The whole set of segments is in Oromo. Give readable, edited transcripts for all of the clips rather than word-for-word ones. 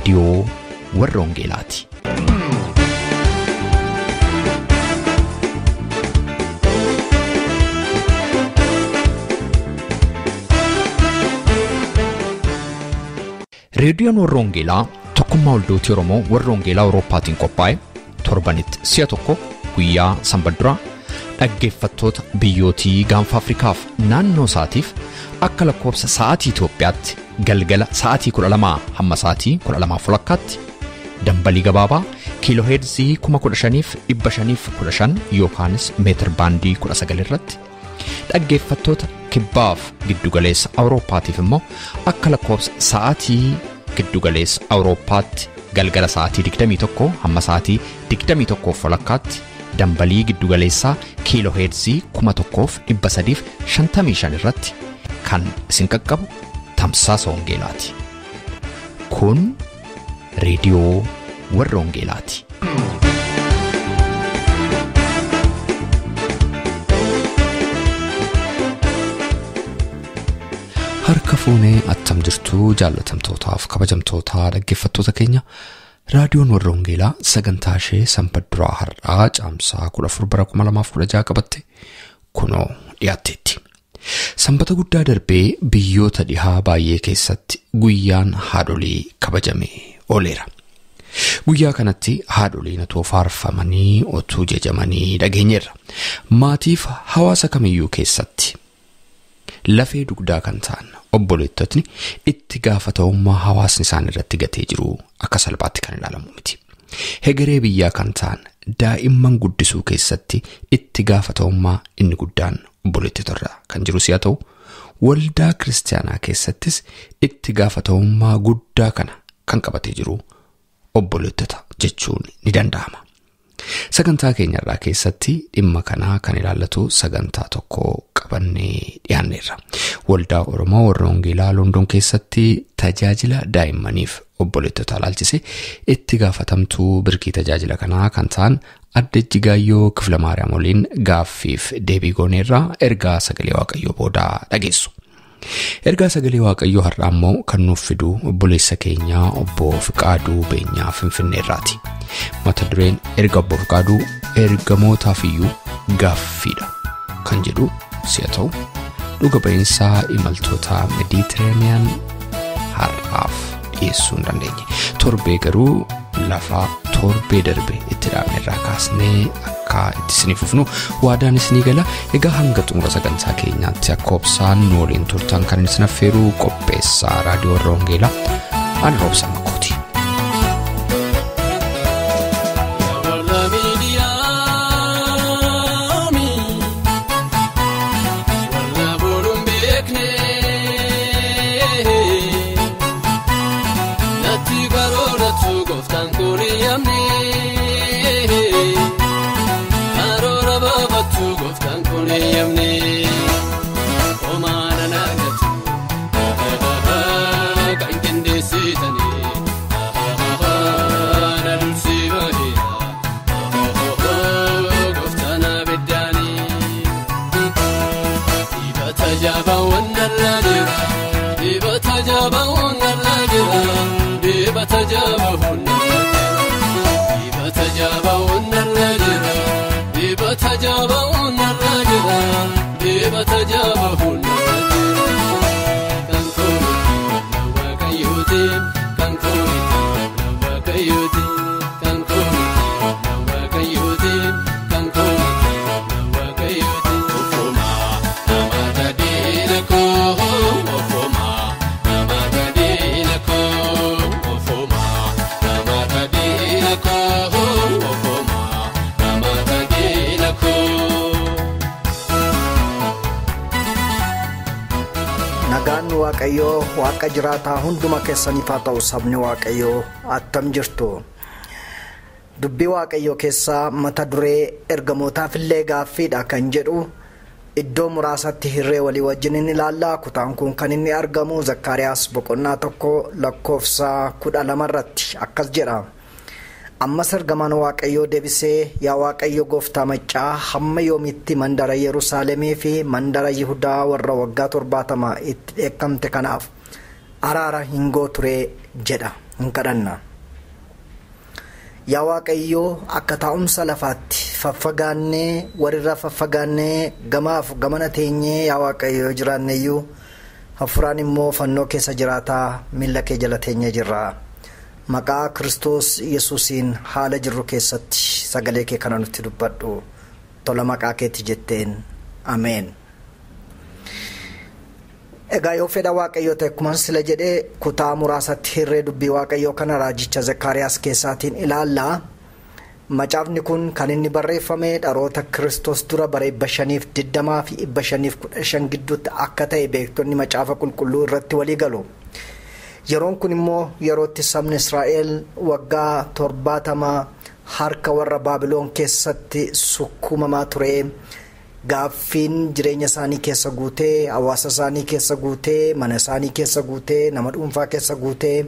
Reediyoo warra Wangeelaati. Reediyoon warra Wangeelaa tokkummaa waldootii Oromoo warra Wangeelaa Awurooppaatiin qophaa'e torbanitti si'a tokko guyyaa sanbata duraa dhaggeeffattoota biyyootii gaanfa Afrikaaf naannoo isaatiif akka lakkoofsa sa'aatii Itoophiyaatti galgala sa'aatii 12 hamma sa'aatii 12:30 dambalii gabaabaa kiilooheerzii 15,515 yookaanis meetir baandii 19 irratti dhaggeeffattoota kibbaaf giddugaleessa Awurooppaatiif immoo akka lakkoofsa sa'aatii giddugaleessa Awurooppaatti galgala sa'aatii 21 hamma sa'aatii 21:30 dambalii giddugaleessaa kiilooheerzii 1355 irratti kan isin qaqqabu tamsaasa Wangeelaati. Kun reediyoo warra Wangeelaati. Harka fuunee attam jirtuu jaallatamtootaaf kabajamtootaa dhaggeeffattoota keenya raadiyoon warra Wangeelaa sagantaa ishee sanbata duraa har'aa caamsaa 14 bara 2016 qabatte kunoo dhiyaatteetti. Sanbata guddaa darbee biyyoota dhihaa baay'ee keessatti guyyaan haadholii kabajame ooleera. Guyyaa kanatti haadholiin otoo faarfamanii otuu jajamanii dhageenyeerra. Maatiif hawaasa kamiyyuu keessatti lafee dugdaa kan ta'an obboleettotni itti gaafatamummaa hawaasni isaan irratti gatee jiru akka salphaatti kan ilaalamu miti. Hegeree biyyaa kan ta'an daa'imman guddisuu keessatti itti gaafatamummaa inni guddaan obboleettota irra kan jiru si'a ta'u, waldaa kiristaanaa keessattis itti gaafatamummaa guddaa kana kan qabatee jiru obboleettota jechuun ni danda'ama. Sagantaa keenyarraa keessatti dhimma kanaa kan ilaallatu sagantaa tokko qabannee dhiyaanneerra. Waldaa Oromoo warra Wangeelaa London keessatti tajaajila daa'immaniif obboleettota ilaalchise itti gaafatamtuu birkii tajaajila kanaa kan ta'an Adde Ijjigaayyoo Kiflamaariyaam waliin gaaffiif deebii gooneerraa ergaa sagalee Waaqayyoo boodaa dhageessu. Ergaa sagalee Waaqayyoo har'aa immoo kan nuuf fidu obboleessa keenyaa obbo Fiqaaduu Beenyaa Finfinneerraati. Mata dureen erga obbo Fiqaaduu ergamootaaf iyyuu gaaffiidha kan jedhu si'a ta'u, dhuga ba'iinsaa imaltoota Meeditiraaniyaan har'aaf dhiyeessuu hin dandeenye. Torbee garuu lafa torbee darbe itti dhaabne irraa kaasnee akka itti isiniif fufnu waadaan isinii gala. Egaa hanga xumura sagantaa keenyaatti akka obsaan nu waliin turtan kan isin affeeru qopheessaa raadiyoo warra Wangeelaa ani Roobsaa Makooti. Nagaan Waaqayyoo Waaqa jiraataa hunduma keessaniif haa ta'u. Sabni Waaqayyoo attam jirtu. Dubbii Waaqayyoo keessaa mata duree ergamootaaf illee gaaffiidha kan jedhu iddoo muraasatti hirree walii wajjin ni ilaalla. Kutaan kun kan inni argamu Zakkaariyaas boqonnaa 1 lakkoofsa 12 irratti akkas jedha. Ammas ergamaan Waaqayyoo deebisee, yaa Waaqayyo gooftaa maccaa, hamma yoomitti mandara Yerusaalemii fi mandara Yihudaa warra waggaa 70 itti dheekkamte kanaaf araara hin gooturee jedha. Hin kadhanna. Yaa Waaqayyoo, akka taa'umsa lafaatti faffagaannee walirraa faffagaannee gamaaf gamana teenyee yaa Waaqayyoo jiraanneyyuu hafuuraan immoo fannoo keessa jiraataa miilla kee jala teenyee jirra. Maqaa Kiristoos Yesuusiin haala jirru keessatti sagalee kee kana nutti dubbadhu. Tola maqaa keetti jetteen. Ameen. Egaa yoo fedha Waaqayyoo ta'e akkuma sila jedhee kutaa muraasatti hirree dubbii Waaqayyoo kana raajicha Zakkaariyaas keessaatiin ilaalla. Macaafni kun kan inni barreeffame dhaloota Kiristoos dura bara 520 fi 515 gidduutti akka ta'e beektonni macaafa qulqulluu irratti walii galu. Yeroon kun immoo yerootti sabni Israa'el waggaa 70 harka warra Baabiloon keessatti sukkuumamaa ture. Gaaffiin jireenya isaanii keessa guutee, hawaasa isaanii keessa guutee, mana isaanii keessa guutee, nama dhuunfaa keessa guutee,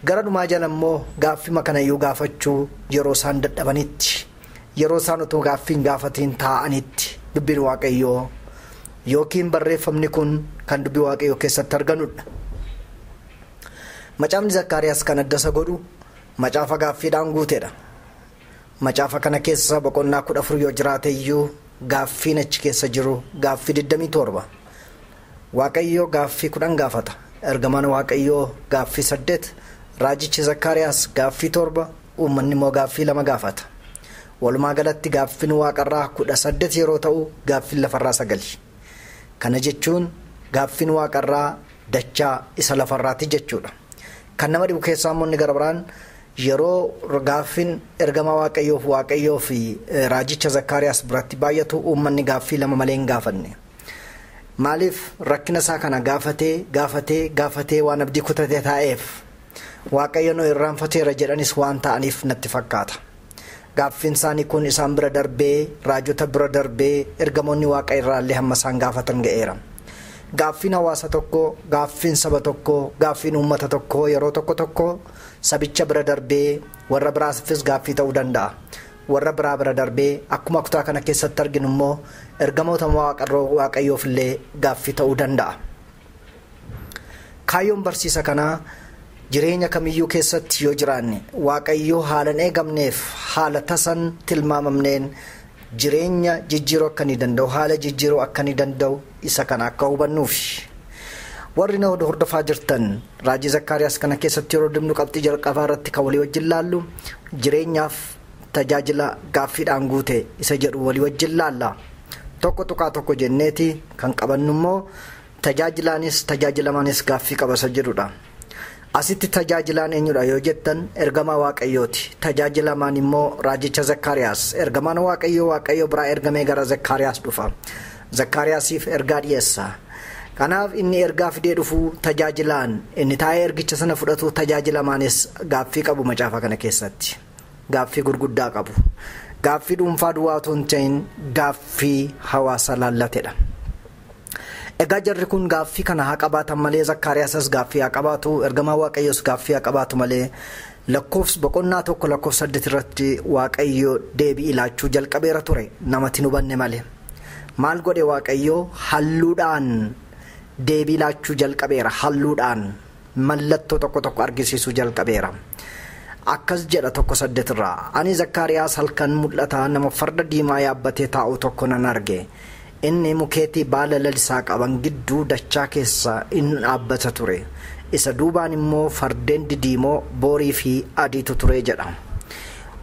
gara dhumaa jala immoo gaaffii kanayyuu gaafachuu yeroo isaan dadhabanitti, yeroo isaan utuu gaaffiin gaafatiin taa'anitti dubbiin Waaqayyoo yookiin barreeffamni kun kan dubbii Waaqayyoo keessatti arganudha. Macaafni Zakkaariyaas kan adda isa godhu macaafa gaaffiidhaan guuteedha. Macaafa kana keessa boqonnaa 14 yoo jiraate iyyuu gaaffiin achi keessa jiru gaaffii 27. Waaqayyoo gaaffii 10 gaafata. Ergamaan Waaqayyoo gaaffii 8, raajichi Zakkaariyaas gaaffii 7, uummanni immoo gaaffii 2 gaafata. Walumaa galatti gaaffiin waaqarraa 18 yeroo ta'u gaaffiin lafarraa 9. Kana jechuun gaaffiin waaqarraa dachaa isa lafarraati jechuudha. Kan nama dhibu keessaa immoo inni gara biraan yeroo gaaffiin ergamaa Waaqayyoof Waaqayyoo fi raajicha Zakkaariyaas biratti baay'atu uummanni gaaffii 2 malee hin gaafanne. Maaliif rakkina isaa kana gaafatee gaafatee gaafatee waan abdii kutatee taa'eef Waaqayyo nu irraanfateera jedhanis waan ta'aniif natti fakkaata. Gaaffiin isaanii kun isaan bira darbee, raajota bira darbee, ergamoonni Waaqa irraallee hamma isaan gaafatan ga'eera. Gaaffiin hawaasa tokkoo, gaaffiin saba tokkoo, gaaffiin uummata tokkoo yeroo tokko tokko sabicha bira darbee warra biraafis gaaffii ta'uu danda'a. Warra biraa bira darbee akkuma kutaa kana keessatti arginu immoo ergamoota Waaqayyoof illee gaaffii ta'uu danda'a. Kaayyoon barsiisa kanaa jireenya kamiyyuu keessatti yoo jiraanne Waaqayyoo haala hin eegamneef haala tasan tilmaamamneen jireenya jijjiiruu akka ni danda'u, haala jijjiiruu akka ni danda'u isa kana akka hubannuuf. Warri na hordofaa jirtan raajii Zakkaariyaas kana keessatti yeroo dibnu qabxii jalqabaa irratti kan walii wajjin laallu jireenyaaf tajaajila gaaffiidhaan guute isa jedhu walii wajjin laalla. 1.1 jenneeti kan qabannu immoo tajaajilaanis tajaajilamaanis gaaffii qaba isa jedhudha. Asitti tajaajilaan eenyudha yoo jettan ergamaa Waaqayyooti. Tajaajilamaan immoo raajicha Zakkaariyaas. Ergamaan Waaqayyoo Waaqayyo biraa ergamee gara Zakkaariyaas dhufa. Zakkaariyaasiif ergaa dhiyeessa. Kanaaf inni ergaa fidee dhufu tajaajilaan, inni taa'ee ergicha sana fudhatu tajaajilamaanis gaaffii qabu macaafa kana keessatti. Gaaffii gurguddaa qabu. Gaaffii dhuunfaa duwwaa otoo hin ta'in gaaffii hawaasa laallatedha. Egaa jarri kun gaaffii kana haa qabaatan malee Zakkaariyaasas gaaffii haa qabaatu, ergamaa Waaqayyoos gaaffii haa qabaatu malee lakkoofsa boqonnaa 1 lakkoofsa 8 irratti Waaqayyo deebii ilaachuu jalqabeera ture namatti hin hubanne malee. Maal godhe Waaqayyo? Halluudhaan deebii laachuu jalqabeera. Halluudhaan mallattoo tokko tokko argisiisuu jalqabeera. Akkas jedha 1:8 irraa, ani Zakkaariyaas halkan mul'ataa nama farda diimaa yaabbatee taa'u tokko nan arge. Inni mukeetii baala lalisaa qaban gidduu dachaa keessa in dhaabbata ture. Isa duubaan immoo fardeen didiimoo boorii fi adiitu ture jedha.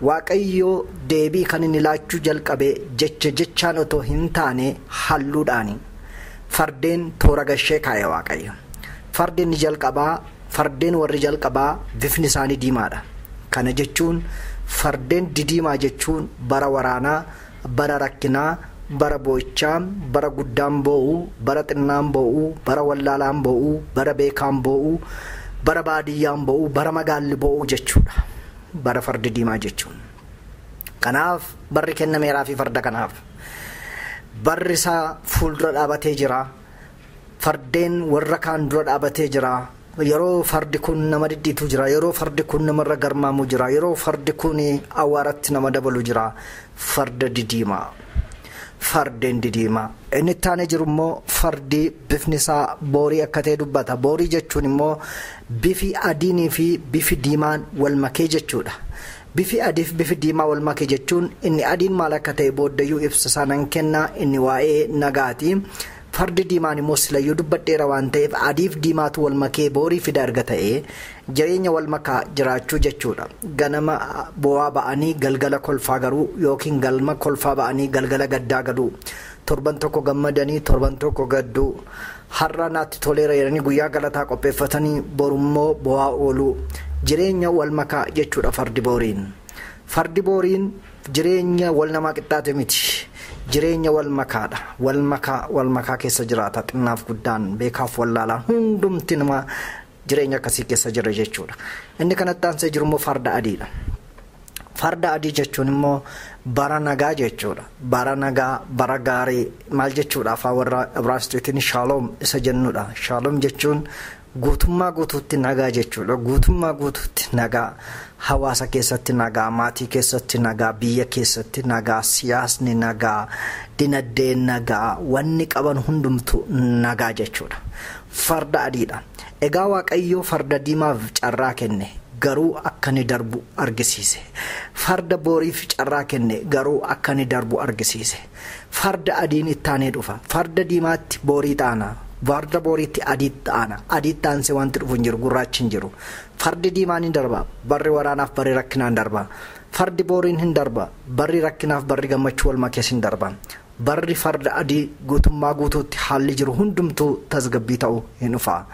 Waaqayyo deebii kan inni laachuu jalqabe jecha jechaan otoo hin taane halluudhaani. Fardeen toora gashee kaa'e Waaqayyo. Fardeen jalqabaa, fardeen warri jalqabaa bifni isaanii diimaadha. Kana jechuun fardeen didiimaa jechuun bara waraanaa, bara rakkinaa, bara boo'ichaa, bara guddaan boo'u, bara xinnaan boo'u, bara wallaalaan boo'u, bara beekaan boo'u, bara baadiyyaan boo'u, bara magaalli boo'u jechuudha. Bara fardi diimaa jechuun. Kanaaf barri kennameeraa fi farda kanaaf. Barri isaa fuuldura dhaabatee jira. Fardeen warra kaan dura dhaabatee jira. Yeroo fardi kun nama dhidhiitu jira. Yeroo fardi kun namarra garmaamu jira. Yeroo fardi kun awwaaratti nama dabalu jira. Farda didiimaa. Fardeen didiimaa. Inni itti aanee jiru immoo fardi bifni isaa boorii akka ta'e dubbata. Boorii jechuun immoo bifi adiinii fi bifi diimaan wal makee jechuudha. Bifi adii fi bifi diimaa wal makee jechuun inni adiin maal akka ta'e booddayyuu ibsa isaa nan kenna, inni waa'ee nagaati. Fardi diimaan immoo silayyuu dubbadheera waan ta'eef adiif diimaatu wal makee boorii fida erga ta'ee jireenya wal makaa jiraachuu jechuudha. Ganama bo'aa ba'anii galgala kolfaa garuu yookiin galma kolfaa ba'anii galgala gaddaa galuu. Torban tokko gammadanii torban tokko gadduu. Har'a naatti toleera jedhanii guyyaa galataa qopheeffatanii borummoo bo'aa ooluu. Jireenya wal makaa jechuudha fardi booriin. Fardi booriin jireenya wal namaa qixxaate miti. Jireenya wal makaadha. Wal makaa keessa jiraata. Xinnaaf guddaan, beekaaf wallaalaan hundumti nama jireenya akkasii keessa jira jechuudha. Inni kanatti aansee jiru immoo farda adiidha. Farda adii jechuun immoo bara nagaa jechuudha. Bara nagaa, bara gaarii maal jechuudha? Afaan warra Ibraayisxiitiin shaaloom isa jennudha. Shaaloom jechuun guutummaa guutuutti nagaa jechuudha. Guutummaa guutuutti nagaa. Hawaasa keessatti nagaa, maatii keessatti nagaa, biyya keessatti nagaa, siyaasni nagaa, dinagdeen nagaa, wanni qaban hundumtu nagaa jechuudha. Farda adiidha. Egaa Waaqayyoo farda diimaaf carraa kenne garuu akka inni darbu argisiise. Farda booriif carraa kenne garuu akka inni darbu argisiise. Farda adiin ittaanee dhufa. Farda diimaatti boorii taana. Farda booriitti adiitti aana. Adiitti aansee wanti dhufu hin jiru, gurraachi hin jiru. Fardi diimaan hin darba, barri waraanaaf barri rakkinaan darba. Fardi booriin hin darba, barri rakkinaaf barri gammachuu wal makees hin darba. Barri farda adii guutummaa guutuutti haalli jiru hundumtuu tasgabbii ta'u hin dhufa.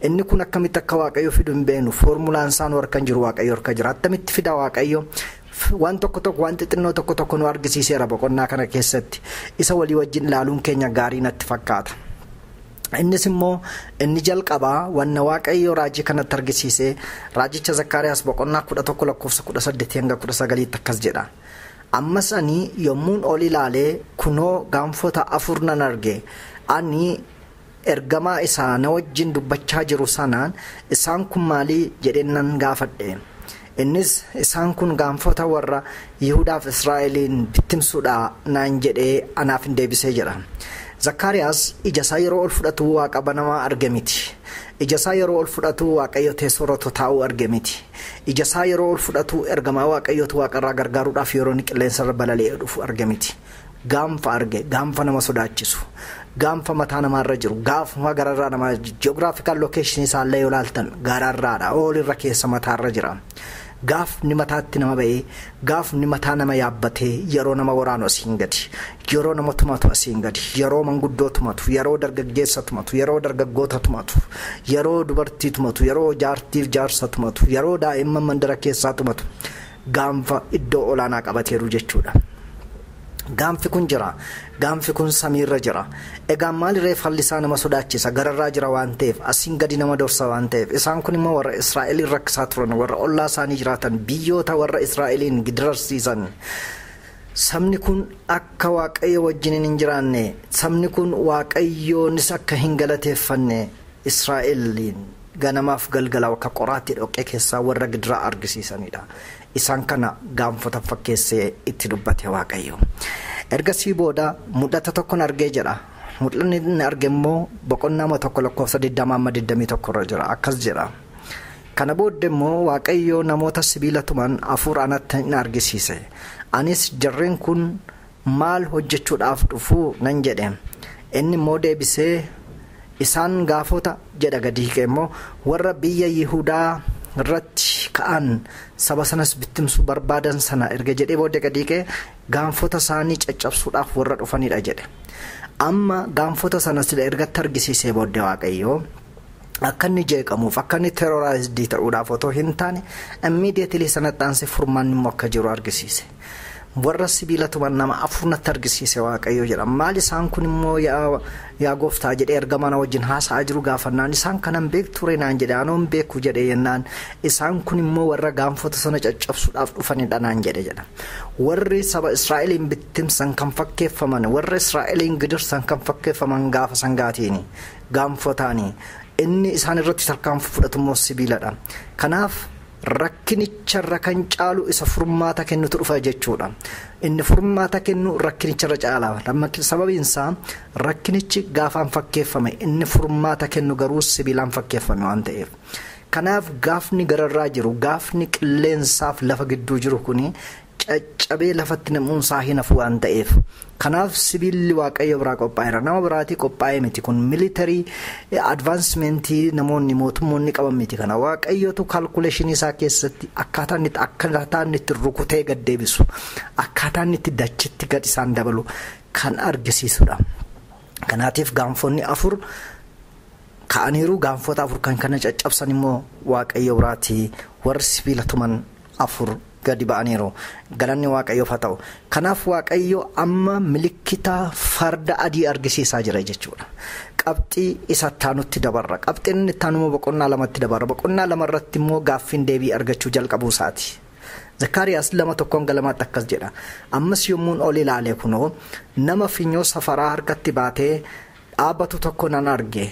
Inni kun akkamitti akka Waaqayyo fidu hin beeknu. Foormulaan isaan harka hin jiru, Waaqayyo harka jira. Attamitti fida Waaqayyo? Waan tokko tokko, waan xixinnoo tokko tokko nu argisiiseera boqonnaa kana keessatti. Isa walii wajjin ilaaluun keenya gaarii natti fakkaata. Innis immoo inni jalqabaa wanna Waaqayyo raajii kanatti argisiise raajicha Zakkaariyaas boqonnaa 11 lakkoofsa 18 hanga 19 akkas jedha. Ammas ani yommuun ol ilaalee kunoo gaanfota afur nan arge. Ani ergamaa isaa na wajjin dubbachaa jiru sanaan isaan kun maalii jedheen nan gaafadhe. Innis isaan kun gaanfota warra Yihudaaf Israa'eliin bittimsuudha naan jedhee anaaf hin deebisee jedha. Zakkaariyaas ija isaa yeroo ol fudhatu waaqa banamaa arge miti. Ija isaa yeroo ol fudhatu Waaqayyo teessoo irra taa'uu arge miti. Ija isaa yeroo ol fudhatu ergamaa Waaqayyootu waaqarraa gargaaruudhaaf yeroo inni qilleensarra balali'ee dhufu arge miti. Gaanfa arge, gaanfa nama sodaachisu, gaanfa mataa namaarra jiru, gaafa gararraa namaa, ji'oogiraafikal lookeeshinii isaallee yoo ilaaltan gararraadha, olirra keessa mataarra jira. Gaafni mataatti nama ba'ee, gaafni mataa nama yaabbatee yeroo nama waraanu asiin gadi, yeroo nama tumatu asiin gadi, yeroo manguddoo tumatu, yeroo dargaggeessa tumatu, yeroo dargaggoota tumatu, yeroo dubartii tumatu, yeroo jaartiif jaarsa tumatu, yeroo daa'imman mandara keessaa tumatu, gaanfa iddoo olaanaa qabateeru jechuudha. Gaanfi kun jira. Gaanfi kun samiirra jira. Egaa maalirree fallisaa nama sodaachisa? Gararraa jira waan ta'eef, asiin gadi nama dorsa waan ta'eef. Isaan kun immoo warra Israa'eliin rakkisaa turan, warra ollaa isaanii jiraatan, biyyoota warra Israa'eliin gidirarsiisan. Sabni kun akka Waaqayyo wajjin hin jiraanne, sabni kun Waaqayyoonis akka hin galateeffanne Israa'eliin ganamaaf galgala akka qoraatti dhoqqee keessaa warra gidiraa argisiisanidha. Isaan kana gaanfota fakkeessee itti dubbate Waaqayyo. Ergasii booda mul'ata tokkon argee jedha. Mul'anni inni arge immoo boqonnaa 1 lakkoofsa 20-21 irra jira. Akkas jedha. Kana booddee immoo Waaqayyo namoota sibiila tuman afur anatti hin argisiise. Anis jarreen kun maal hojjechuudhaaf dhufu nan jedhe. Inni immoo deebisee isaan gaafota jedha gadi hiike immoo warra biyya Yihudaa irratti ka'an saba sanas bittimsuu barbaadan sana erga jedhee booddee gadi hiike gaanfota isaanii caccabsuudhaaf warra dhufanidha jedhe. Amma gaanfota sanas ergatti argisiisee booddee Waaqayyo akka inni jeeqamuuf akka inni terroraayizd ta'uudhaaf otoo hin taane immediately sanatti aansee furmaanni immoo akka jiru argisiise. Warra sibiila tuman nama afur natti argisiise Waaqayyo jedha. Maal isaan kun immoo yaa gooftaa jedhee ergamaa na wajjin haasa'aa jiru gaafannaan isaan kanan beektu ture naan jedhe, anoon beeku jedhe jennaan isaan kun immoo warra gaanfota sana caccabsuudhaaf dhufanidha naan jedhe jedha. Warri saba Israa'eliin bittimsan kan fakkeeffaman, warra Israa'eliin gidirsan kan fakkeeffaman gaafa sangaatiini, gaanfotaani. Inni isaan irratti tarkaanfii fudhatu immoo sibiiladha. Kanaaf Rakkinicharra kan caalu isa furmaata kennutu dhufa jechuudha. Inni furmaata kennu rakkinicharra caala. Sababiin isaa rakkinichi gaafaan fakkeeffame, inni furmaata kennu garuu sibiilaan fakkeeffame waan ta'eef. Kanaaf gaafni gararraa jiru, gaafni qilleensaaf lafa gidduu jiru kuni caccabee lafatti namuunsaa hin hafu waan ta'eef. Kanaaf sibiilli Waaqayyo biraa qophaa'eera. Nama biraatii qophaa'ee miti kun militarii advaansimentii namoonni mootummoonni qaban miti kana. Waaqayyotu kaalkuleeshinii isaa keessatti akkaataa inni itti rukutee gad deebisu, akkaataa inni itti dachitti gad isaan dabalu kan argisiisudha. Kanaatiif gaanfonni 4 ka'aniiru. Gaanfota 4 kan kana caccabsan immoo Waaqayyo biraatii warri sibiila tuman 4 gadi ba'aniiru. Galanni Waaqayyoof haa ta'u. Kanaaf Waaqayyo amma milikkita farda adii argisiisaa jira jechuudha. Qabxii isa taanutti dabarra. Qabxiin itti aanu boqonnaa 2tti dabarra. Boqonnaa 2 irratti immoo gaaffiin deebii argachuu jalqabuu isaati. Zakkaariyaas 2:1-2 akkas jedha. Ammas yommuun ol ilaale kunoo nama finyoo safaraa harkatti baatee dhaabbatu tokko nan arge.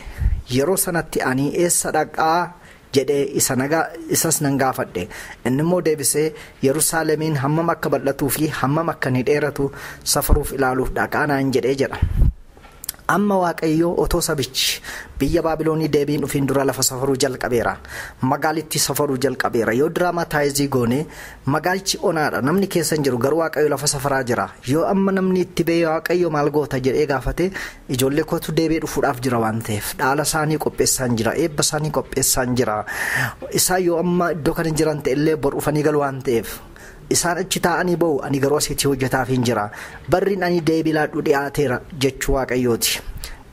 Yeroo sanatti ani eessa dhaqaa jedhee isas nan gaafadhe. Inni immoo deebisee Yerusaalemiin hammam akka bal'atuu fi hammam akka inni dheeratu safaruuf ilaaluuf dhaqaa naan jedhee jedha. Amma Waaqayyo otoo sabichi biyya Baabiloonii deebiin dhufiin dura lafa safaruu jalqabeera. Magaalittii safaruu jalqabeera. Yoo diraamataayizii goone magaalichi onaadha. Namni keessa hin jiru garuu Waaqayyo lafa safaraa jira. Yoo amma namni itti ba'ee Waaqayyo maal goota jedhee gaafate ijoollee kootu deebi'ee dhufuudhaaf jira waan ta'eef dhaala isaanii qopheessaan jira. Eebba isaanii qopheessaan jira. Isaan yoo amma iddoo kana jiran ta'e illee bor dhufanii galu waan ta'eef. Isaan achi taa'anii ba'u, ani garuu asitti hojjetaaf hin jira. Barriin ani deebii laadhu dhiyaateera jechuu Waaqayyooti.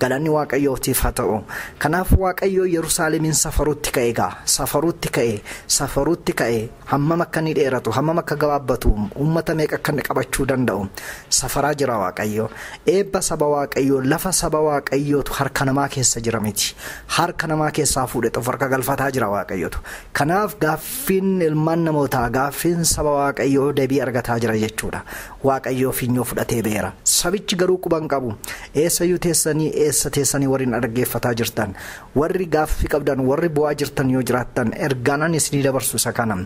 Galanni Waaqayyootiif haa ta'u. Kanaaf Waaqayyo Yerusaalemiin safaruutti ka'e egaa. Safaruutti ka'e. Hammam akka inni dheeratu, hammam akka gabaabbatu, uummata meeqa akka inni qabachuu danda'u. Safaraa jira Waaqayyo. Eebba saba Waaqayyoo, lafa saba Waaqayyootu harka namaa keessa jira miti. Harka namaa keessaa fuudhee of harka galfataa jira Waaqayyootu. Kanaaf gaaffiin ilmaan namootaa, gaaffiin saba Waaqayyoo deebii argataa jira jechuudha. Waaqayyoo finyoo fudhatee beera. Sabichi garuu quban qabu. Eessayyuu teessanii eessa teessanii warri dhaggeeffataa jirtan, warri gaaffii qabdan, warri bu'aa jirtan yoo jiraattan ergaan ani isinii dabarsu isa kana.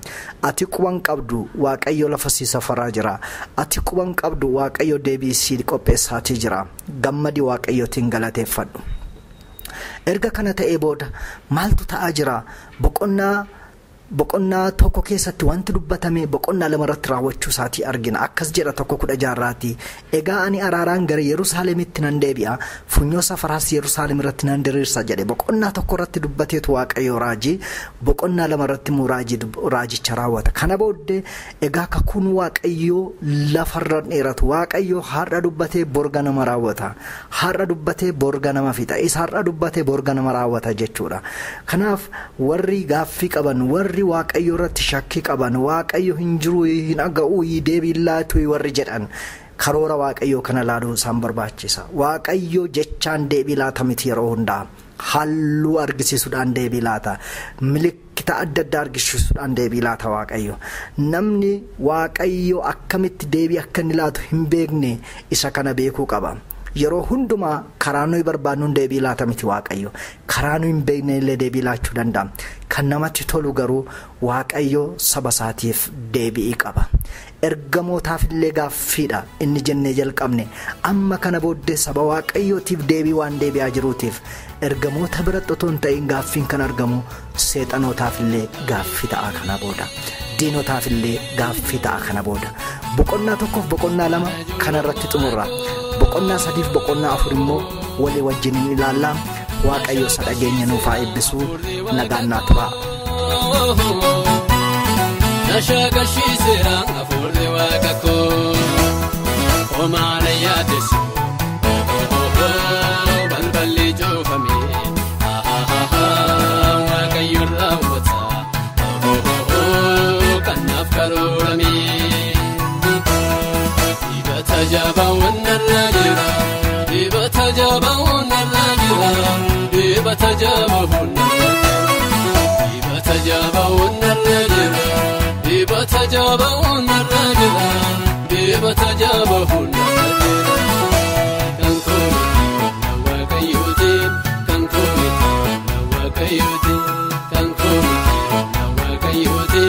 Ati quban qabdu Waaqayyo lafa si safaraa jira. Ati quban qabdu Waaqayyo deebii si qopheessaatii jira. Gammadi Waaqayyootiin galateeffadhu. Erga kana ta'ee booda maaltu ta'aa jira? Boqonnaa 1 keessatti wanti dubbatame boqonnaa 2 irratti raawwachuu isaatii argina. Akkas jedha 1:16. Egaa ani araaraan gara Yerusaalemitti nan deebi'a, funyoo safaraas Yerusaalem irratti nan diriirsa jedhe. Boqonnaa 1 irratti dubbateetu Waaqayyo raajii, boqonnaa 2 irratti immoo raajicha raawwata. Kana booddee egaa kakuun Waaqayyoo lafarra dheeratu. Waaqayyo har'a dubbatee borga nama raawwata. Har'a dubbatee borga nama fixa. Isa har'a dubbatee borga nama raawwata jechuudha. Kanaaf warri gaaffii qaban, warri Waaqayyo irratti shakkii qaban, Waaqayyo hin jiru, hin dhaga'u, deebii laatu warri jedhan karoora Waaqayyoo kana laaluu isaan barbaachisa. Waaqayyo jechaan deebii laata miti yeroo hundaa. Halluu argisiisuudhaan deebii laata. Milikkita adda addaa argisiisuudhaan deebii laata Waaqayyo. Namni Waaqayyo akkamitti deebii akka inni laatu hin beekne isa kana beekuu qaba. Yeroo hundumaa karaa nuyi barbaadnuun deebii laata miti Waaqayyo. Karaa nuyi hin beekne illee deebii laachuu danda'a. Kan namatti tolu garuu Waaqayyo saba isaatiif deebii qaba. Ergamootaaf illee gaaffiidha inni jennee jalqabne. Amma kana booddee saba Waaqayyootiif deebii waan deebi'aa jiruutiif ergamoota biratti otoo hin ta'in gaaffiin kan argamu seexanootaaf illee gaaffii ta'a kana booda. Diinotaaf illee gaaffii ta'a kana booda. Boqonnaa 1 fi boqonnaa 2 kanarratti xumurra. Boqonnaa 3 fi boqonnaa 4 immoo walii wajjin ilaallaa. Waaqayyo isa dhageenya nuuf haa eebbisu. Nagaan naa turaa. Nashaakashiiseera hafuurri waaqa koo homaana yaadeessu balballi cuufame Waaqayyo raawwata kanaaf karoorame. Dibata jabaan narra jira, dibata jabaan narra jira, dibata jabaan narra jira, dibata jabaan narra jira. Dibata jabaan narra jira, dibata jabaan narra jira. Kan koomiti Waaqayyooti, kan koomiti Waaqayyooti, kan koomiti Waaqayyooti,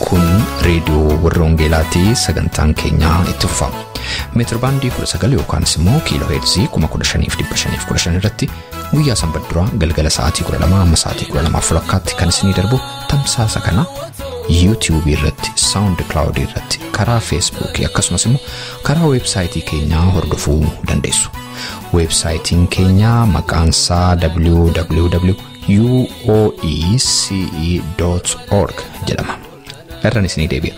Kun reediyoo warra Wangeelaatii sagantaan keenyaa itti fufa. Meetir baandii 19 yookaan immoo kiiloo heerzii 15,515 irratti guyyaa sanbata duraa galgala sa'aatii 12 amma sa'aatii 12:30 kan isinii darbu tamsaasa kana YouTube irratti, SoundCloud irratti, karaa Facebook akkasumas immoo karaa weebsaayitii keenyaa hordofuu dandeessu. Weebsaayitiin keenyaa maqaan isaa www.uoece.org jedhama. Irraan isinii deebi'a.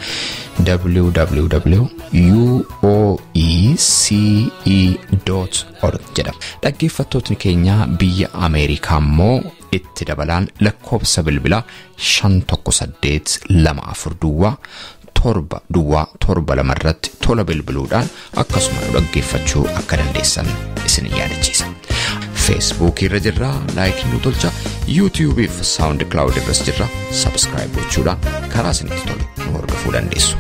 www.uoece.org jedhama. Dhaggeeffattootni keenya biyya Ameerikaa immoo itti dabalaan lakkoofsa bilbilaa 518 24 duwwaa 7 duwwaa 7 2 irratti tola bilbiluudhaan akkasuma nu dhaggeeffachuu akka dandeessan isin yaadachiisa. Facebook irra jirra, laayikii nu tolcha, YouTube fi SoundCloud irras jirra, subscribe gochuudhaan karaa isinitti tolu nu hordofuu dandeessu.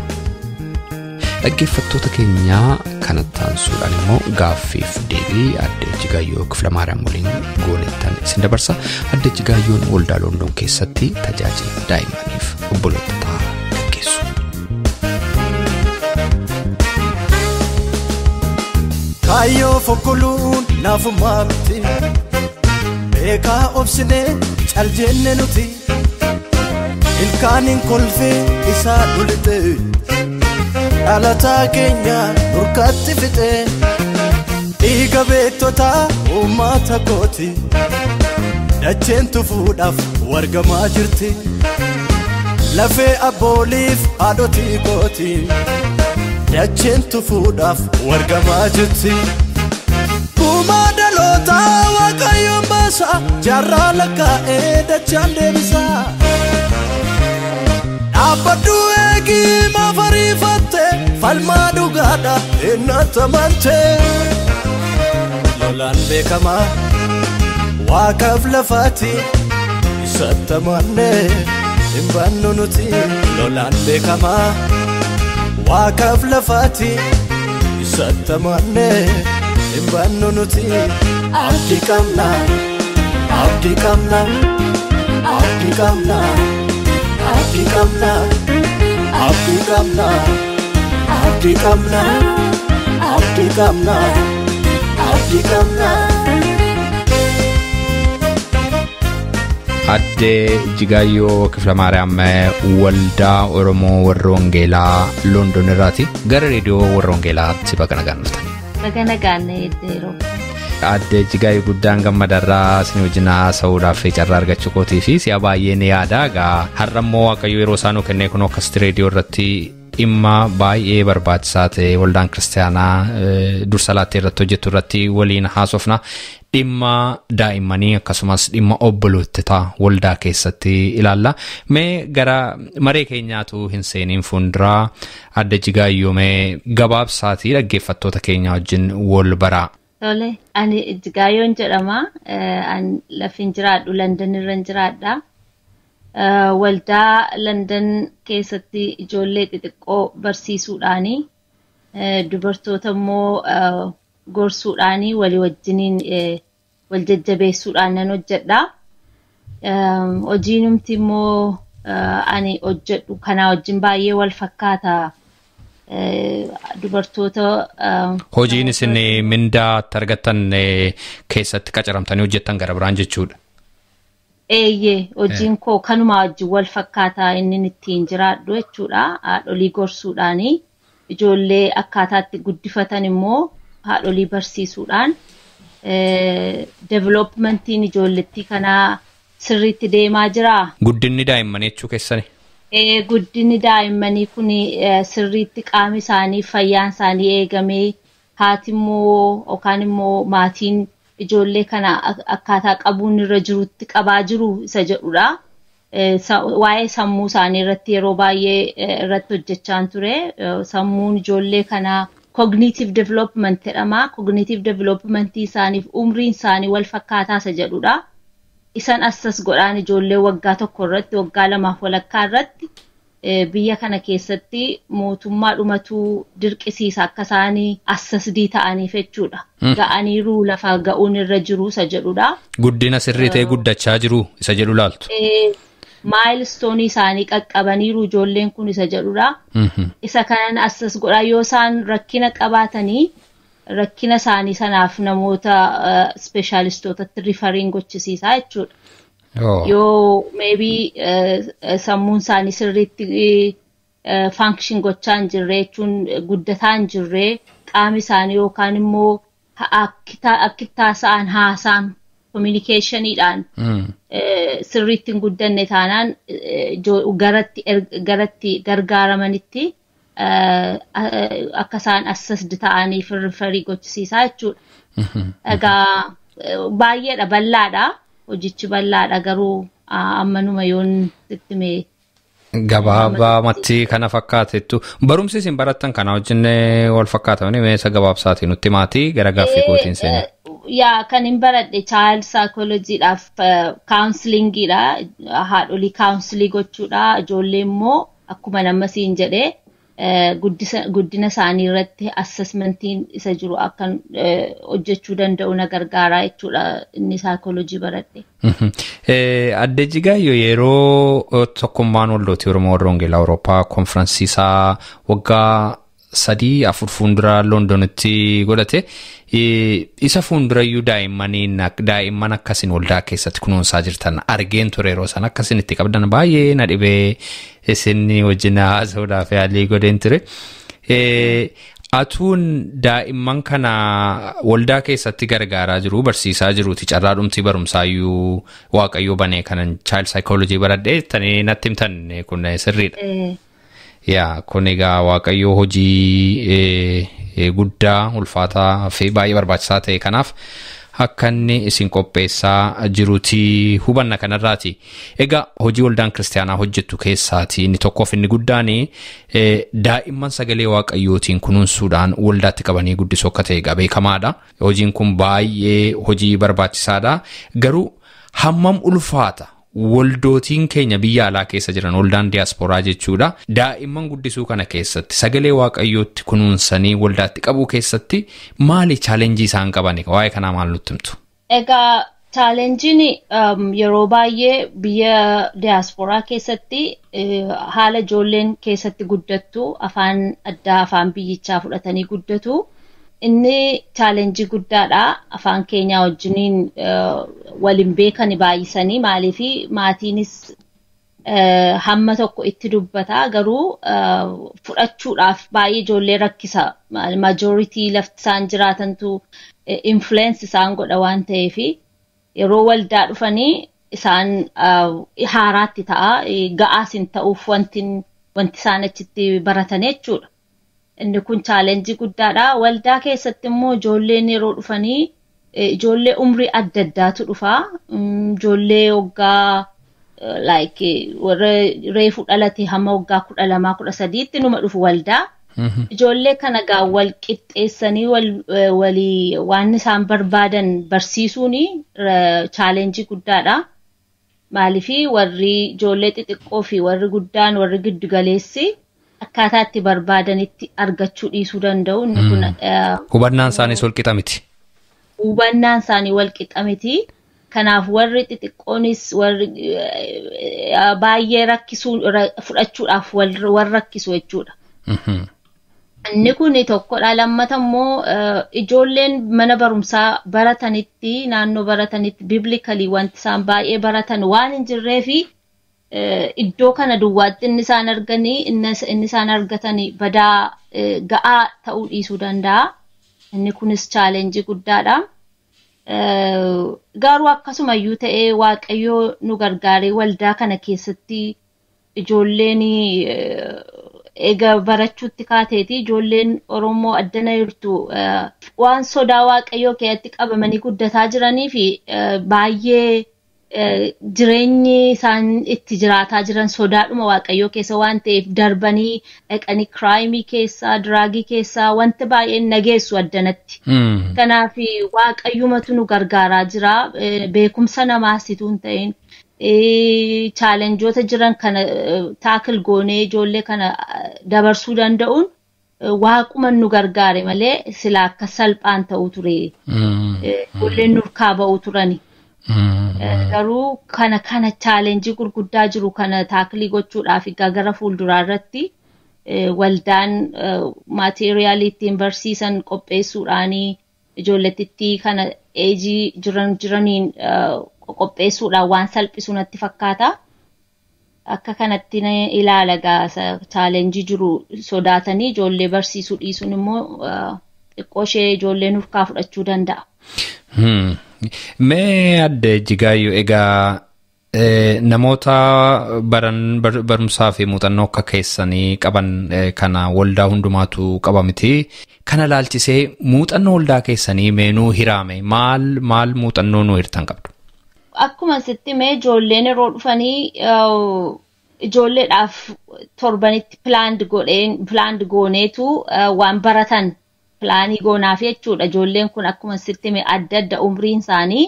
Dhaggeeffattoota keenyaa kanatti aansuudhaan immoo gaaffiif deebii Aadde Ijjigaayyoo Kiflamaariyaam waliin goonettan isin dabarsa. Aadde Ijjigaayyoon waldaa London keessatti tajaajila daa'immaniif obboloota gaggeessu. Kaayyoo fokkoluun naafummaa miti, beekaa obsinee cal jenne nuti, ilkaaniin kolfee isaa dhulite, dhalataa keenya nurkatti fixe, dhiiga beektotaa uummata kooti, dacheen tufuudhaaf wargamaa jirti, lafee abbooliif haadhotii kooti. Dacheen tufuudhaaf wargamaa jirti. Gumaa dhalootaa Waaqayyoon baasaa, jaarraa lakkaa'ee dachaan deebisaa. Dhaabbadhu eegii maaf ariifatte, falmaa dhugaadha eenyutti amante. Lolaan beekamaa waaqaaf lafaati, isatti amannee hin baannu nuti. Lolaan beekamaa waaqaaf lafaati, isatti amannee hin baannu nuti. Abdii qabna, abdii qabna, abdii qabna, abdii qabna, abdii qabna, abdii qabna, abdii qabna, abdii qabna. Aadde Ijjigaayyoo Kiflamaariyaam waldaa Oromoo warra Wangeelaa London irraati. Gara reediyoo warra Wangeelaatti baga nagaan dhuftan. Baga nagaan eeddeeroo. Aadde Ijjigaayyoo guddaan gammadarraa isin wajjin haasa'uudhaaf carraa argachuu kootii fi si'a baay'ee ni yaada. Egaa har'a immoo Waaqayyo yeroo isaa nuu kennee kun akkasitti reediyoo irratti dhimma baay'ee barbaachisaa ta'e waldaan kiristaanaa dursa laattee irratti hojjettu irratti waliin haasofna. Dhimma daa'immanii akkasumas dhimma obbolootaa waldaa keessatti ilaalla. Mee gara maree keenyaatu hin seeniin fuulduraa Aadde Ijjigaayyoo mee gabaabsaatii dhaggeeffattoota keenya wajjin wal baraa. Tole, ani Ijjigaayyoon jedhama. Ani lafin jiraadhu London irra jiraadha. Waldaa London keessatti ijoollee xixiqqoo barsiisuudhaani, dubartoota immoo gorsuudhaani walii wajjiniin wal jajjabeessuudhaan nan hojjedha. Hojiinumti immoo ani hojjedhu kanaa wajjin baay'ee wal fakkaata. Dubartoota Hojiin isin mindaa argattan keessatti qacaramtanii hojjettan gara biraan jechuudha. Eeyyee, hojiin koo kanumaa wajjin wal fakkaataa inni ittiin jiraadhu jechuudha. Haadholii gorsuudhaani, ijoollee akkaataatti guddifatan immoo haadholii barsiisuudhaan, developmentiin ijoollettii kanaa sirriitti deemaa jiraa. Guddinni daa'immanii jechuu keessani? Guddinni daa'immanii kun sirriitti qaamni isaanii fayyaan isaanii eegamee, haati immoo yookaan immoo maatiin ijoollee kana akkaataa qabuun irra jirutti qabaa jiru isa jedhudha. Waa'ee sammuu isaanii irratti yeroo baay'ee irratti hojjechaan ture. Sammuun ijoollee kanaa cognitive development jedhama. Cognitive development isaaniif umriin isaanii wal fakkaataa isa jedhudha. Isan assas godhaan ijoollee waggaa 1 irratti, waggaa 2 walakkaa irratti biyya kana keessatti mootummaa dhumatu dirqisiisa akka isaanii assasdii ta'aniif jechuudha. Ga'aniiru lafa ga'uun irra jiru isa jedhudha. Guddina sirrii ta'e guddachaa jiru isa jedhu laaltu. Milestone isaanii qaqqabaniiru ijoolleen kun isa jedhudha. Isa kanan assess godha yoo isaan rakkina qabaatanii rakkina isaanii sanaaf namoota specialistootatti referiin gochisiisaa jechuudha. Yoo maybe sammuun isaanii sirriitti function gochaa hin jirre jechuun guddataa hin jirre qaami isaanii yookaan immoo akki taasa'an haasaan communicationiidhaan sirriitti hin guddanne taanaan garatti gargaaramanitti akka isaan assessed ta'aniif referii gochisiisaa jechuudha. Egaa baay'eedha bal'aadha. Hojichi bal'aadha garuu ammanuma yoon sitti mee. Gabaabamatti kana fakkaatettu barumsi isin barattan kana wajjin wal fakkaatanii meeshaa gabaabsaatiin nutti maatii gara gaaffii kootiin seenaa. Yaa kan hin baradhe child psychologyidhaaf counselingiidha. Haadholii counselii gochuudha. Ijoollee immoo akkuma nama siin jedhee guddina isaanii irratti assessmentiin isa jiru akka hojjechuu danda'u na gargaara jechuudha inni psychology baradhe. Adde Jigaayyoo yeroo tokkummaan waldootii Oromoo warra Wangeelaa Awurooppaa konfiraansii isaa waggaa 3-4 fuuldura Londonitti godhate isa fuuldurayyuu daa'imman akkasiin waldaa keessatti kunuunsaa jirtan argeen ture yeroo sana akkasiin itti qabdan baay'ee na dhibee isin wajjin haasa'uudhaaf yaalii godheen ture. Atuun daa'imman kana waldaa keessatti gargaaraa jiru barsiisaa jiruuti carraa dhumtii barumsaayyuu waaqayyoo banee kanan child psychology baradhee tanii natti himtan kun sirriidha. Yaa kun egaa waaqayyoo hojii guddaa ulfaataa fi baay'ee barbaachisaa ta'e kanaaf akka inni isin qopheessaa jiruuti hubanna kanarraati. Egaa hojii waldaan kiristaanaa hojjettu keessaati inni tokkoof inni guddaan daa'imman sagalee waaqayyootiin kunuunsuudhaan waldaatti qabanii guddisuu akka ta'e egaa beekamaadha. Hojiin kun baay'ee hojii barbaachisaadha. Garuu hammam ulfaata waldootiin keenya biyya alaa keessa jiran waldaan diyaasporaa jechuudha. Daa'imman guddisuu kana keessatti sagalee waaqayyootti kunuunsanii waldaatti qabuu keessatti maali challenge isaan qaban waa'ee kanaa maal nutti himtu? Egaa challengeiin yeroo baay'ee biyya diyaasporaa keessatti haala ijoolleen keessatti guddattu afaan addaa afaan biyyichaa fudhatanii guddatu. Inni challenge guddaadha. Afaan keenyaa wajjiniin waliin beekan baay'isanii maaliif maatiinis hamma tokko itti dubbata garuu fudhachuudhaaf baay'ee ijoollee rakkisa. Majority lafti isaan jiraatantu influence isaan godha waan ta'eef yeroo waldaa dhufanii isaan haaraatti ta'a ga'aas hin ta'uuf wanti isaan achitti baratan jechuudha. Inni kun challenge guddaadha. Waldaa keessatti immoo ijoolleen yeroo dhufanii ijoollee umrii adda addaatu dhufa. Ijoollee waggaa like warra reefu dhalate hamma waggaa 12 13tti numa dhufu waldaa. Ijoollee kana gaa wal qixxeessanii walii waan isaan barbaadan barsiisuun challenge guddaadha. Maaliif warri ijoollee xixiqqoo fi warri guddaan warri giddu galeessi akkaataa itti barbaadanitti argachuu dhiisuu danda'u. Inni kun hubannaan isaanii wal qixa miti. Hubannaan isaanii wal qixa miti. Kanaaf warri xixiqqoonis warri baay'ee rakkisuu fudhachuudhaaf warra rakkisu jechuudha. Inni kun tokkodha. Lammata immoo ijoolleen mana barumsaa baratanitti naannoo baratanitti biblically wanti isaan baay'ee baratan waan hin jirreefi iddoo kana duwwaatti inni isaan arganii inni isaan argatanii badaa ga'aa ta'uu dhiisuu danda'a. Inni kunis challenge guddaadha. Garuu akkasumayyuu ta'ee waaqayyoo nu gargaaree waldaa kana keessatti ijoolleen eega barachuutti kaateeti ijoolleen Oromoo addana jirtu waan sodaa waaqayyoo keessatti qabamanii guddataa jiranii fi baay'ee jireenyi isaan itti jiraataa jiran sodaadhuma waaqayyoo keessa waan ta'eef darbanii dhaqanii crime keessaa drug keessaa wanti baay'een nageessu addanatti. Kanaaf waaqayyumatu nu gargaaraa jira. Beekumsa namaasitu hin ta'in challengeoota jiran kana tackle goonee ijoollee kana dabarsuu danda'uun waaquma nu gargaare malee sila akka salphaan ta'uu ture. Ijoolleen nurkaa ba'uu turani. Garuu kana challenge gurguddaa jiru kana tackle gochuudhaaf gara fuulduraa irratti waldaan maateeriyaalii ittiin barsiisan qopheessuudhaanii ijoollettii kana eejii jiraniin qopheessuudhaan waan salphisu natti fakkaata. Akka kanatti ilaala gaasa challenge jiru sodaatanii ijoollee barsiisuu dhiisuun immoo xiqqoo ishee ijoollee nurkaa fudhachuu danda'a. Mee adde Jigaayyoo egaa namoota barumsaa fi muuxannoo akka keessanii qaban kana waldaa hundumaatu qaba miti. Kana laalchisee muuxannoo waldaa keessanii meenuu hiraame maal muuxannoo nuu hirtan qabdu? Akkuma sitti mee ijoolleen yeroo dhufanii ijoolleedhaaf torbanitti pilaand gooneetu waan baratan pilaanii goonaaf jechuudha. Ijoolleen kun akkuma sitti mee adda adda umriin isaanii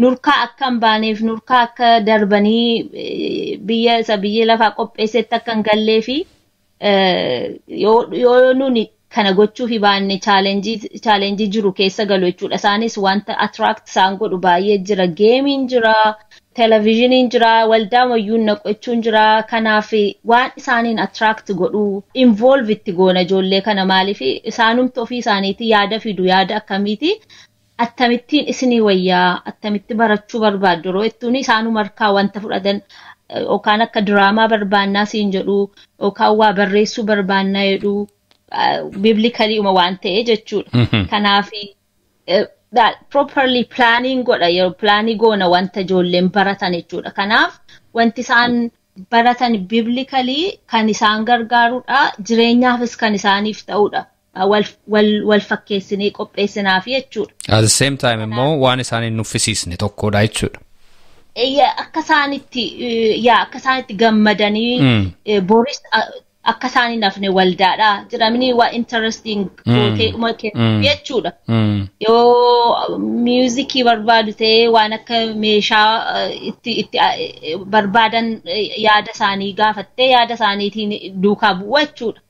nurkaa akka hin baaneef nurkaa akka darbanii biyya isa biyya lafaa qopheessetti akka hin gallee fi yoo nuni kana gochuuf baanne challenge jiru keessa galu jechuudha. Isaanis wanta attract isaan godhu baay'ee jira. Geemiin jira, televezyiiniin jira, waldaa wayyuun naqachuun jira. Kanaaf waan isaaniin attract godhu involve itti goona ijoollee kana maaliif isaanumti ofii isaaniitti yaada fidu yaada akkamiiti akkamittiin isinii wayyaa akkamitti barachuu barbaaddu yeroo jettuun isaanuma harkaa wanta fudhatan yookaan akka diraamaa barbaannaa siin jedhu yookaan waa barreessuu barbaannaa jedhu biblically uma waan ta'e jechuudha. Kanaaf properly planning godha yeroo pilaanii goona wanta ijoolleen baratan jechuudha. Kanaaf wanti isaan baratan biblically kan isaan gargaarudha. Jireenyaafis kan isaaniif ta'udha. Wal fakkeessinee qopheessinaaf jechuudha. At the same time immoo waan isaan hin nuffisiisne tokkodha jechuudha. Akka isaanitti gammadanii boris akka isaan hin hafne waldaadha. Jedhamanii waa interesting gootee dhuma kennuuf jechuudha. Yoo miuzikii barbaadu ta'ee waan akka meeshaa itti barbaadan yaada isaanii gaafattee yaada isaaniitiin duukaa bu'u jechuudha.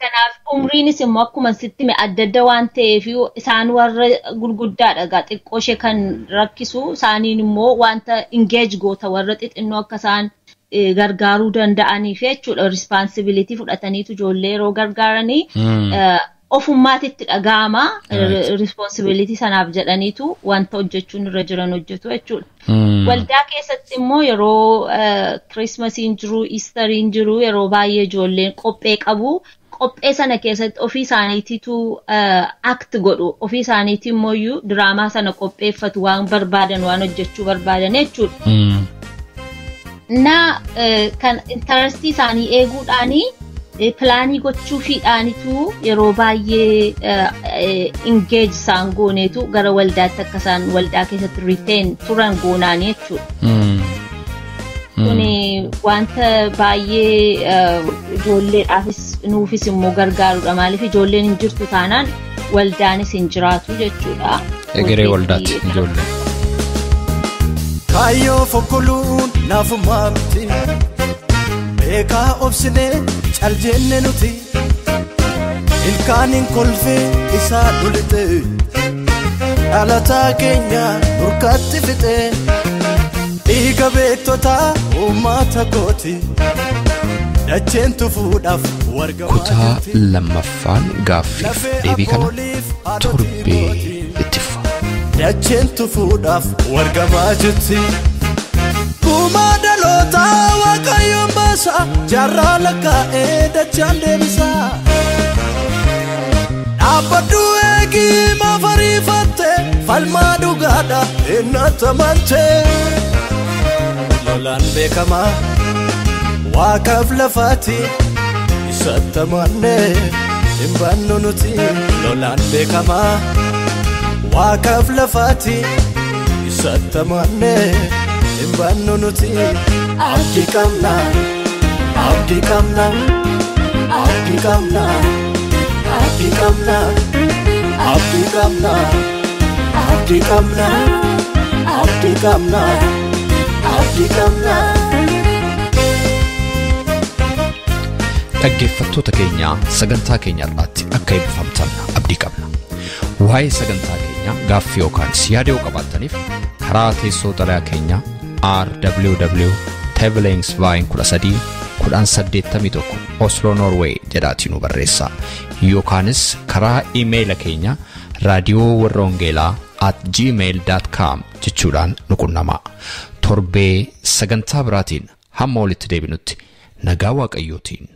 Kanaaf umriinis immoo akkuma sitti adda adda waan ta'eef isaan warra gurguddaadha egaa xiqqoo ishee kan rakkisu isaaniin immoo wanta engage goota warra xixinnoo akka isaan gargaaruu danda'aniif jechuudha. Responsibility fudhataniitu ijoollee yeroo gargaaranii ofummaatitti dhaga'ama. Responsibility sanaaf jedhaniitu wanta hojjechuun irra jiran hojjetu jechuudha. Waldaa keessatti immoo yeroo Kirismasiin jiru, Iistariin jiru yeroo baay'ee ijoolleen qophee qabu. Qophee sana keessatti ofii isaaniitiitu act godhu. Ofii isaaniitii immoo diraamaa sana qopheeffatu waan barbaadan waan hojjechuu barbaadan jechuudha. Na kan intarestii isaanii eeguudhaanii pilaanii gochuufiidhaanitu yeroo baay'ee engage isaan gooneetu gara waldaatti akka isaan waldaa keessatti retain turan goonaanii jechuudha. Kuni wanta baay'ee ijoolleedhaafis nuufis immoo gargaarudha. Maaliif ijoolleen hin jirtu taanaan waldaanis hin jiraatu jechuudha. Egeree waldaatti ijoolleen. Kaayyoo fokkoluun naafumaa miti beekaa obsinee caljenne nuti ilkaaniin kolfee isaa dhulite dhalataa keenya nurkaatti fixe dhiiga beektotaa uummata kooti dacheen tufuudhaaf wargamaa Kutaa lammaffaan gaaffiif deebii kana torbee itti fufa. Dacheen tufuudhaaf wargamaa jirti. Gumaa dhalootaa Waaqayyoon baasa jaarraa lakkaa'ee dachaan deebisa. Dhaabbadhu eegii maaf ariifatte falmaa dhugaadha eenyutti amante. Lolaan beekamaa waaqaaf lafaati isatti amannee hin baannu nuti. Lolaan beekamaa waaqaaf lafaati isatti amannee hin baannu nuti. Abdii qabna, abdii qabna, abdii qabna, abdii qabna, abdii qabna, abdii qabna, abdii qabna, abdii qabna. Dhaggeeffattoota keenya sagantaa keenya irratti akka eebbifamtan abdii qabna. Waa'ee sagantaa keenya gaaffii yookaan yaada yoo qabaattaniif karaa teessoo xalayaa keenya RWW Tevelingsveien 13 1081 Oslo Norway jedhaatii nu barreessaa. Yookaanis karaa iimeeyila keenya raadiyoo warra wangeelaa @gmail.com jechuudhaan nu qunnamaa. Torbee sagantaa biraatiin hamma walitti deebinutti nagaa Waaqayyootiin